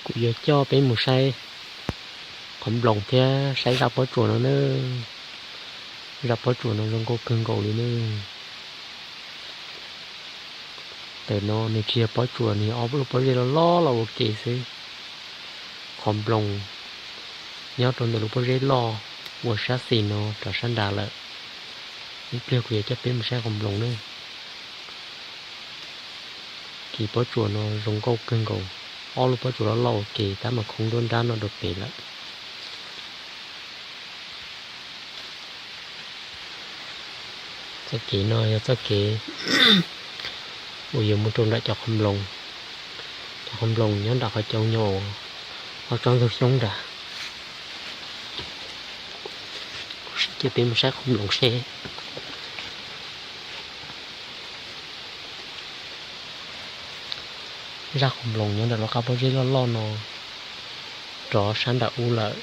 Kuv yuav coj peb mus saib qhov nploos thiab saib zaj pob tsuas no na. Zaj pob tsuas no zoo nkauj kawg nkaus li na. Ntawm no nws tsis yog pob tsuas, nws yog ob lub pob zeb loj loj los ua ke xwb. Qhov nploos nyob rau ntawm lub pob zeb loj ua sab xis no rov sab nrad lawm. Ib pliag kuv yuav coj peb mus saib qhov nploos na. Ces pob tsuas no zoo nkauj kawg nkaus, ob lub pob tsuas loj loj ua ke tab mas khoob nruab nrab no rau pem lawm. Txoj kev no yog txoj kev uas yuav mus rau nram cov qhov nploos. Cov qhov nploos nyob nram qhov cau nyob ob tsob ntug xyoob nrad. Kuv sim coj peb mus saib qhov nploos seb. Zaj qhov nploos nyob nram lub qab pob zeb loj loj no rov sab nram ub lawm.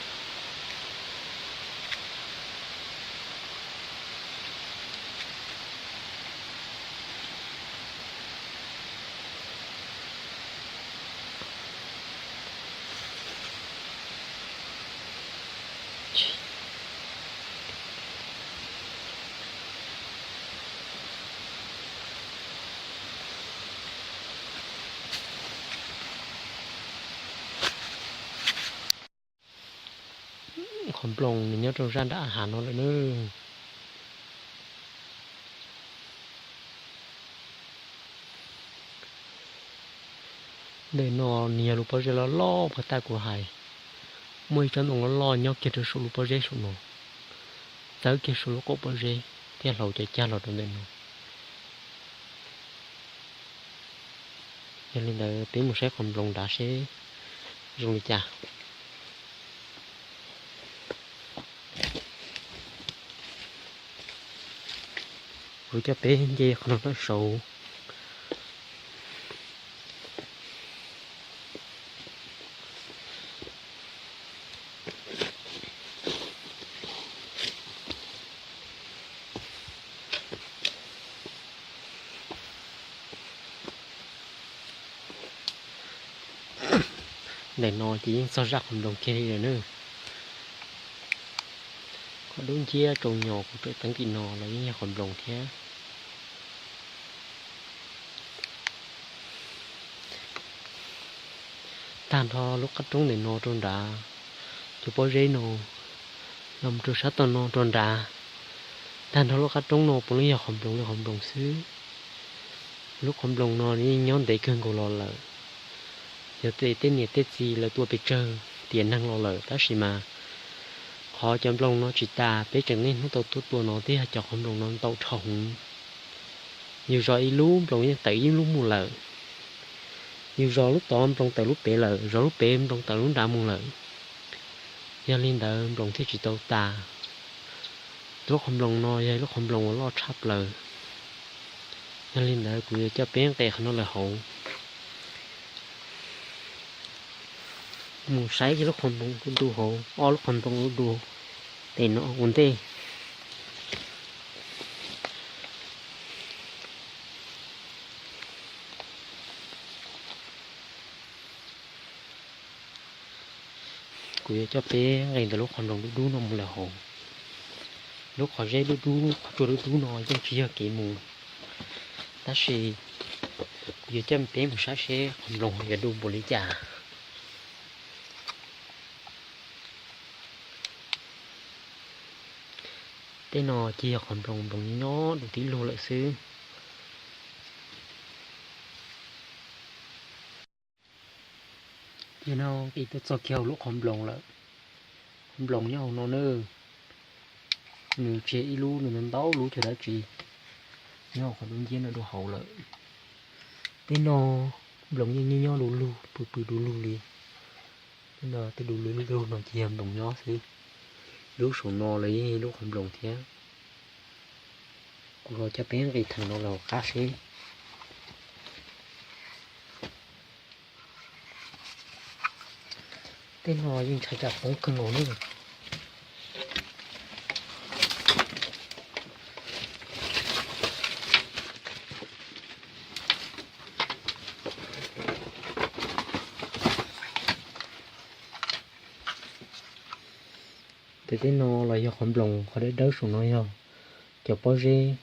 Qhov nploos nws nyob rau zaj nram hav no lawm na. Ntawm no nws yog lub pob zeb loj loj puag ta kuv hais, muaj ib tsob ntoo loj loj nyob kiag rau saum lub pob zeb saum no, txawb kiag saum lub qaum pob zeb thiab hlau cov cag los rau ntawm no. Yog li ntawd peb mus saib qhov nploos nrad seb zoo li cas. Kuv coj peb nce qhov no tawm saud. Ntawm no ces yeej txog zaj qhov nploos kiag li lawm na. Qhov dub nciab tsaus nyos kuv tseem teeb tim no los yeej yog qhov nploos thiab. Tag nrho lub qab roob ntawm no rau nrad, cov pob zeb no los mus rau sab tom no rau nrad, tag nrho lub qab roob no puav leej yog qhov nploos li qhov nploos xwb. Lub qhov nploos no nws yeej nyob ntev kawg nkaus los lawm. Yog tias tej niam tej txiv lawv tua pes tsawg tiam neeg los lawm tab sis mas qhov cov nploos no tsis tas, peb tseem niaj hnub tau tuaj tua no thiab cov qhov nploos no ntau dhau heev. Yus zov ib lub nploos yeej tawm ib lub mus lawm. Yus zov lub tod nploos tawm lub pem lawm, zov lub pem nploos tawm lub nrad mus lawm. Yog li ntawd nploos thiaj tsis tau tas. Lub qhov nploos no yog ib lub qhov nploos uas loj tshaj plaws. Yog li ntawd kuv yuav coj peb nqes qhov no lawm hauv, mus saib ib lub qhov nploos du du hauv, ob lub qhov nploos du du ntawm no ua ntej. Kuv yuav coj peb nqes ntawm lub qhov nploos dub dub no mus lawm hauv. Lub qhov zeb dub dub, qhov tsua dub dub no yeej tsis yog kev mus, tab sis kuv yuav coj peb mus saib seb qhov nploos yuav du npaum li cas. Tej no ces yog qhov nploos, nploos nyob du tib lug lawm xwb. Ces no nqis tuaj txog kiag hauv lub qhov nploos lawm. Qhov nploos nyob hauv no na, nws tsis yog ib lub, nws ntau lub cog dab tsi, nyob hauv qhov dub nciab no dua hauv lawm. Tej no nploos yeej nyob nyob du lug, pw pw du lug li. Tej no tej du lug lug no ces yog nploos nyob xwb. Lub saum no los yeej yog lub qhov nploos thiab. Kuv los coj peb nqis theem no los qab seb. Tej no yeej ntshai tsam poob kawg nkaus na. Tej no los yog qhov nploos, qhov dawb dawb saum no yog cov pob zeb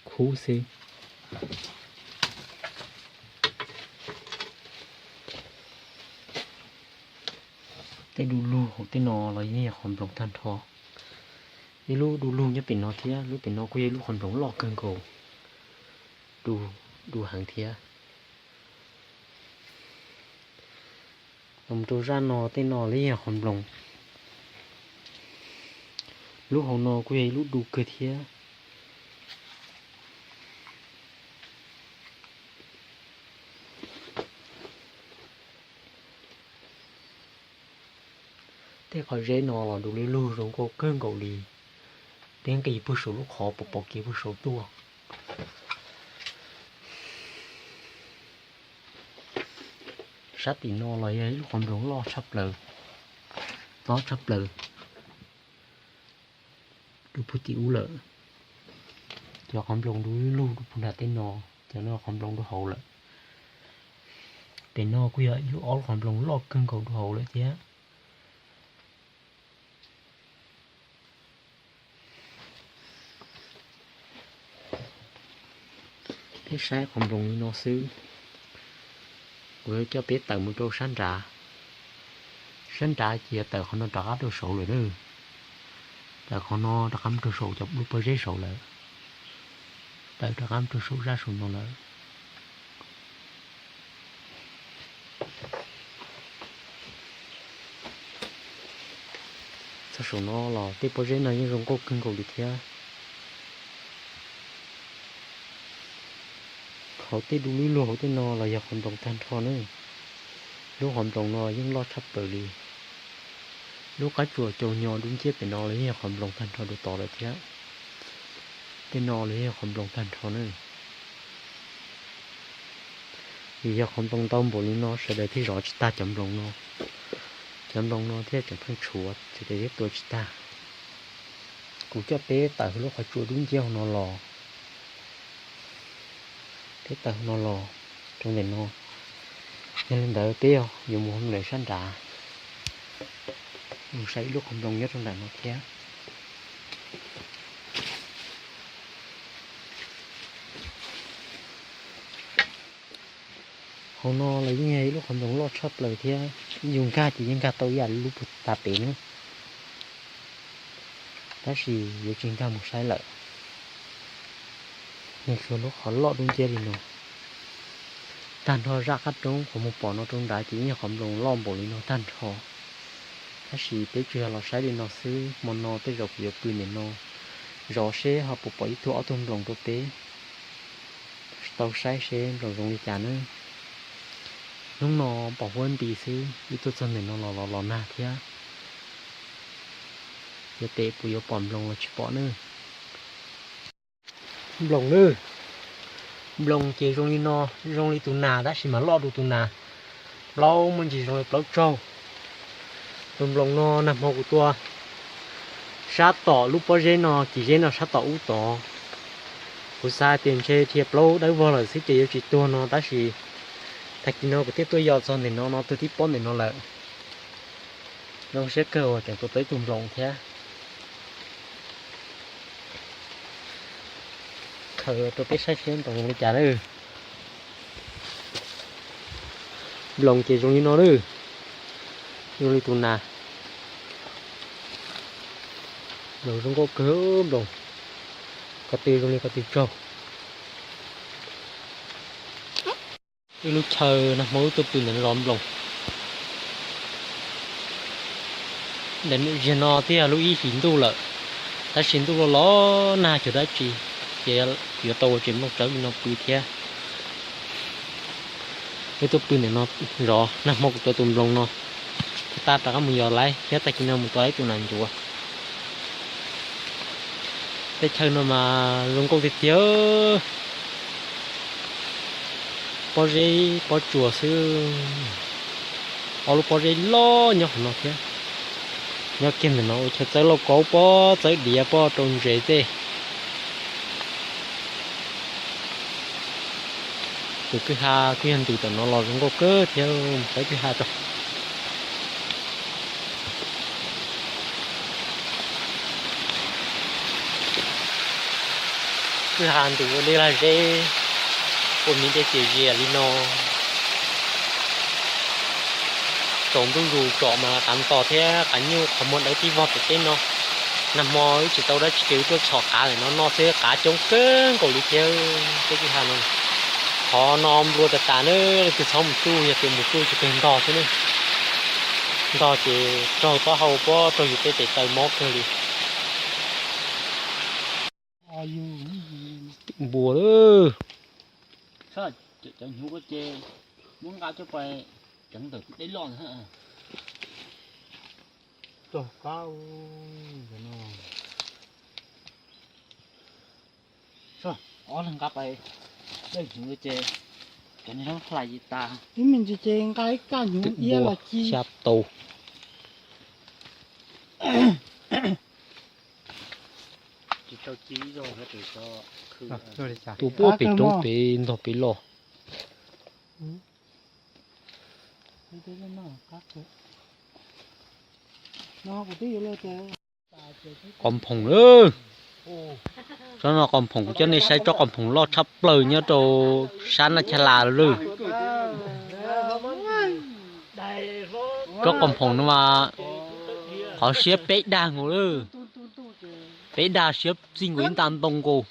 khub xwb. Tej du lug hauv tej no los yeej yog qhov nploos tag nrho. Ib lub du lug nyob pem no thiab, lub pem no kuj yog ib lub qhov nploos loj kawg nkaus, du heev thiab. Los rau zaj no tej no los yeej yog qhov nploos. Lub hauv no kuj yog ib lub du kawg thiab. Tej qhov zeb no los du lug lug zoo nkauj kawg nkaus li. Peb nqis puag saum lub qhov pom pom kev puag saum tuaj. Sab tim no los yog ib lub qhov nploos loj tshaj plaws, tob tshaj plaws, du puag tim ub lawm. Cov qhov nploos du lug du puag nram tej no, cov no qhov nploos du hauv lawm. Pem no kuj yog ib lub ob lub qhov nploos loj kawg nkaus du hauv lawm thiab. Peb saib qhov nploos li no xwb, kuv yuav coj peb tawm mus rau sab nrad. Sab nrad ces yog tawm qhov no rov qab rau saud lawm na. Tawm qhov no rov qab mus rau saum cov lub pob zeb saud lawm. Tawm rov qab mus rau saum zaj saum no lawm. Txog saum no los tej pob zeb no yeej zoo nkauj kawg nkaus li thiab. Hauv tej du lug lug hauv tej no los yog qhov nploos tag nrho na. Lub qhov nploos no yeej loj tshaj plaws li. Lub qab tsuas cau nyo dub nciab pem no los yeej yog qhov nploos tag nrho rau tod lawm thiab. Tej no los yeej yog qhov nploos tag nrho na. Vim yog qhov nploos ntau npaum li no sawv daws thiaj zov tsis tag cov nploos no. Cov nploos no thiaj tseem pheej tshuav sawv daws thiaj tua tsis tag. Kuv coj peb tawm hauv lub qhov tsua dub nciab hauv no los. Peb tawm hauv no los rau ntawm no. Yog li ntawd peb yuav mus hauv lawm sab nrad, mus saib ib lub qhov nploos nyob rau nram no thiab. Hauv no los yeej yog ib lub qhov nploos loj tshaj plaws thiab, yus nkag ces yeej nkag tau ib yam li lub puag ta pem na. Tab sis yuav tsis nkag mus saib lawm, nws tshuav lub qhov loj dub nciab li no. Tag nrho zaj qab roob qhov mus pom no rau nrad ces yeej yog qhov nploos loj npaum li no tag nrho. Tab sis peb tsuas yog los saib li no xwb, hmo no tej zaum kuv yuav pw ntawm no zov seb ho puas pom ib tug ob tug nploos rau peb tau saib seb nploos zoo li cas nawb. Hnub no pom huab nti xwb, wb tuaj txog ntawm no los los los nag thiab. Yuav tes puas yuav pom nploos los tsis pom nawb. Nploos nawb, nploos ces zoo li no, zoo li tus nas tab sis mas loj dua tus nas, plaub muaj ntsis zoo li plaub tsaug. Tus nploos no nag hmo kuv tua sab tom lub pob zeb no, kis zeb no sab tom ub tod. Kuv xav hais tias ntshe dhia plaub dawb vog lawm xwb ces yuav tsis tuag no tab sis tag kis no kuv thiaj tuaj yos txog ntawm no no, tuag tib pob ntawm no lawm. Zoo siab kawg uas tseem tua tau ib tug nploos thiab. Khaws rau peb saib seb nploos zoo li cas lawm. Nploos ces zoo li no lawm, zoo li tus nas. Nploos zoo nkauj kawg nploos, ko tw zoo li ko tw tsaug. Wb lub chaw nag hmo wb tuaj pw ntawm zos nploos. Ntawm zaum no twb yog lub ib hlis ntuj lawm, tab sis ntuj los los nag cuag dab tsi, ces yuav tau ua tsev nplooj tsawb li no pw thiab. Wb tuaj pw ntawm no zov, nag hmo kuv tua tus nploos no, kuv tab rov qab mus yos laib thiab tag kis no mus tua ib tug nas ncuav. Teb chaws no mas zoo nkauj tiag tiag, pob zeb pob tsuas xwb. Ob lub pob zeb loj nyob qhov no thiab. Nyob kiag ntawm no ua chaw txawb lauj kaub pob, txawb diav pob rau ntses tej. Tus kwj ha kuj yog ntws tom no los zoo nkauj kawg thiab, mus saib kwj ha tso. Kwj ha ntus ua dej lag zeb, ua miv dej txias zias li no. Tsaus ntuj zus tsom mas qav ntos thiab qav nyuj qhov muag dawb tib vog pem teb no. Nag hmo wb tsis tau dab tsi ces wb tuaj txhom qav lawm no noj xwb, qav coob kawg nkaus li thiab. Peb kwj ha no, qhov no nplua tas tas na, leej twg txhob mus tsuj, yog tias mus tsuj ces kawg ntog xwb ne. Ntog ces raug taub hau pob raug yus tej tes taw mob kawg li. Npua lawm. Cov hnyuv ko ces muab nqa coj pais ceev ntawm dej loj ntag. Ob leeg nqa pais dej hnyuv ces cov niag hlais tas. Ib me ntsis ces nqa ib kaj hnyuv iab los ci. Xya tau. Tuaj puag pem roob pem ntog pem los. Qos nphoom lawm. Tsob no qos nphoom, kuv coj nej saib tsob qos nphoom loj tshaj plaws nyob rau sab Naj Chaj Las lawm. Tsob qos nphoom no mas qhov siab peb dag nkaus lawm. Peb dag siab txij nkaus ib nta ntoo nkaus.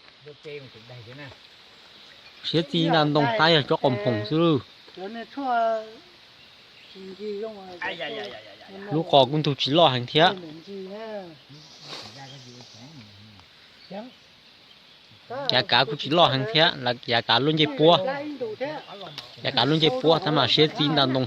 Siab txij ib nta ntoo tab yog tsob qos nphoom xwb lawm. Lub qos kuj ntug tsis loj heev thiab. Yav kav kuj tsis loj heev thiab, yav kav luaj ncej puab. Yav kav luaj ncej puab tab mas siab txij ib nta ntoo.